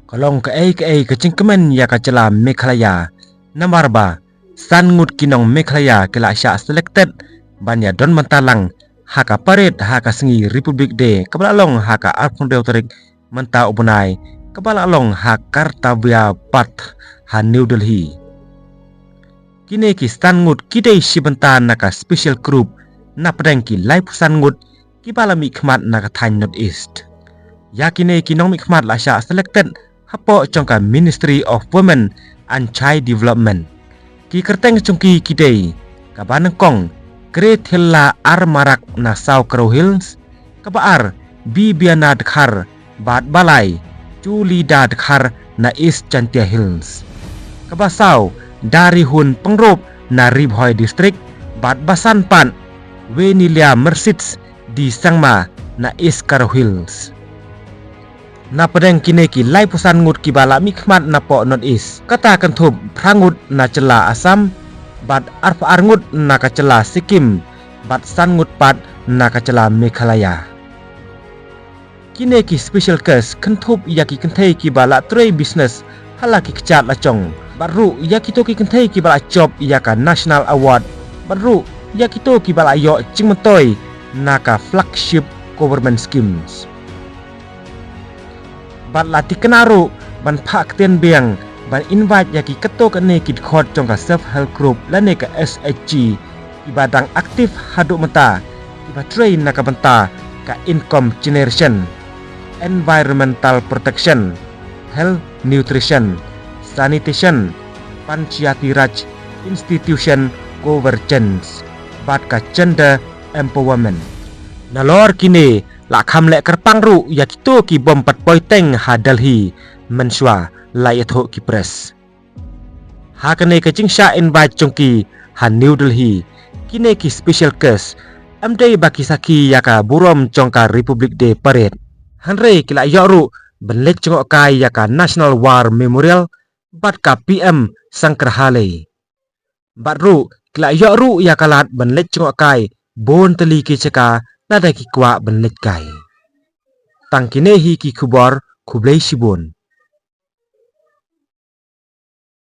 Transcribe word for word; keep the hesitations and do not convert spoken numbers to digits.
Ka long kaei kaei ka jingkmen ïa ka jylla Meghalaya. Namar ba san ngut ki nong Meghalaya ki la shah selected ban ïa don bynta lang ha ka parade ha ka sngi Republic Day kaba la long ha ka arphew hynriew tarik mynta u bnai, kaba la long ha Kartavya Path ha New Delhi. Kine ki san ngut ki dei shi bynta na ka special group na pdeng ki laiphew san ngut kiba la mihkhmat na ka thaiñ North East. Ïa kine ki nongmihkhmat la shah selected hapoh jong ka Ministry of Women and Child Development. Ki kyrteng jong ki ki dei: kaba nyngkong, Grethilla R Marak na South Garo Hills, kaba ar, Bibiana Dkhar, bad ba lai, Julida Dkhar na East Jaintia Hills, kaba saw, Darihun Pyngrope na Ri Bhoi District, bad ba san pat, Wenilia Mercits D Sangma na East Garo Hills. Na pdeng kine ki laiphew san ngut kiba la mihkhmat napoh North East, kata kynthup phra ngut na jylla Assam, bad arphew ar ngut na ka jylla Sikkim, bad san ngut pat na ka jylla Meghalaya. Kine ki special case kynthup ïa ki kynthei kiba la trei business ha la ki kjat la jong, bad ruh ïa kito ki kynthei kiba la jop ïa ka National Award, bad ruh ïa kito kiba la ïoh jingmyntoi na ka flagship government schemes. Bad la tikna ruh ban phah ktien biang ban invite ïa ki katto katne ki dkhot jong ka self help group lane ka S H G kiba dang active haduh mynta, kiba trei na ka bynta ka income generation, environmental protection, health, nutrition, sanitation, panchayati raj, institution convergence, bad ka gender empowerment. Nalor kine, la kham leh kyrpang ruh ïa kito ki bym pat poi teng ha Delhi mynshuwa, la ïathuh ki press. Ha kane ka jingshah invite jong ki ha New Delhi, kine ki special guest ym dei ba ki sakhi ïa ka burom jong ka Republic Day Parade, hynrei ki la ïoh ruh ban leit jngohkai ïa ka National War Memorial bad ka P M Sangrahalaya. Bad ruh ki la ïoh ruh ïa ka lad ban leit jngohkai bun tylli ki jaka lada ki kwah ban leit kai. Tang kine hi ki khubor, khublei shibun.